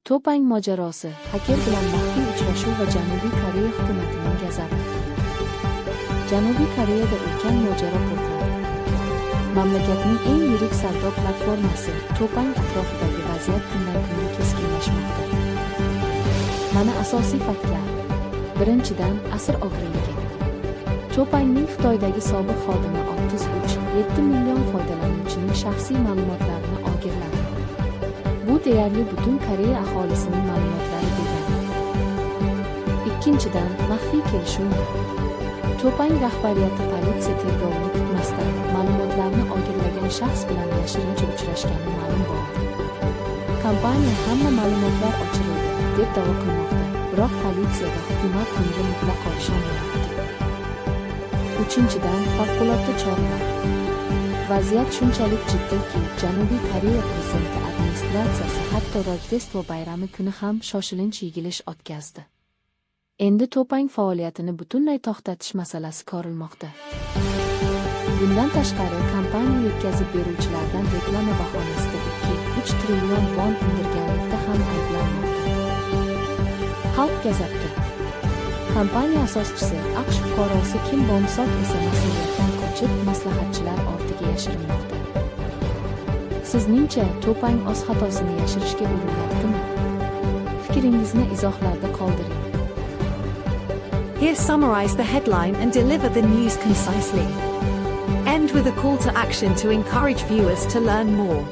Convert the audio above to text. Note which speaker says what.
Speaker 1: Topang mojarosi, xaker bilan maxfiy uchrashuv va Janubiy Koreya hukumatining g'azabi. Janubiy Koreyada ulkan mojaro portladi. Mamlakatning eng yirik savdo platformasi Topang atrofidagi vaziyat kundan kunga keskinlashmoqda. Mana asosiy faktlar. Birinchidan, asr o'g'riligi. Topangning Xitoydagi sobiq xodimi 33,7 million foydalanuvchining shaxsiy ma'lumotlarini o'g'irladi. Bu deyarli butun Koreya aholisining ma'lumotlari degani. Ikkinchidan, maxfiy kelishuv. Topang rahbariyati politsiya tergovini kutmasdan ma'lumotlarni o'g'irlagan shaxs bilan yashirincha uchrashgani ma'lum bo'ldi. Kompaniya hamma ma'lumotlar o'chirildi, deb da'vo qilmoqda, biroq politsiya va hukumat bunga mutlaqo ishonmayapti. Uchinchidan, favqulodda choralar. Vaziyat shunchalik jiddiyki, Janubiy Koreya prezidenti administratsiyasi hatto Rojdestvo bayrami kuni ham shoshilinch yig'ilish o'tkazdi. Endi Topang faoliyatini butunlay to'xtatish masalasi ko'rilmoqda. Bundan tashqari, kompaniya yetkazib beruvchilardan reklama bahonasida 2-3 trillion von undirganlikda ham ayblanmoqda. Xalq g'azabda. Kompaniya asoschisi, AQSh fuqarosi Kim Bom Sok esa mas'uliyatdan qochib, maslahatchilar ortiga yashirinmoqda. Sizningcha, Topang o'z xatosini yashirishga urinyaptimi? Fikringizni izohlarda qoldiring.
Speaker 2: Here, summarize the headline and deliver the news concisely. End with a call to action to encourage viewers to learn more.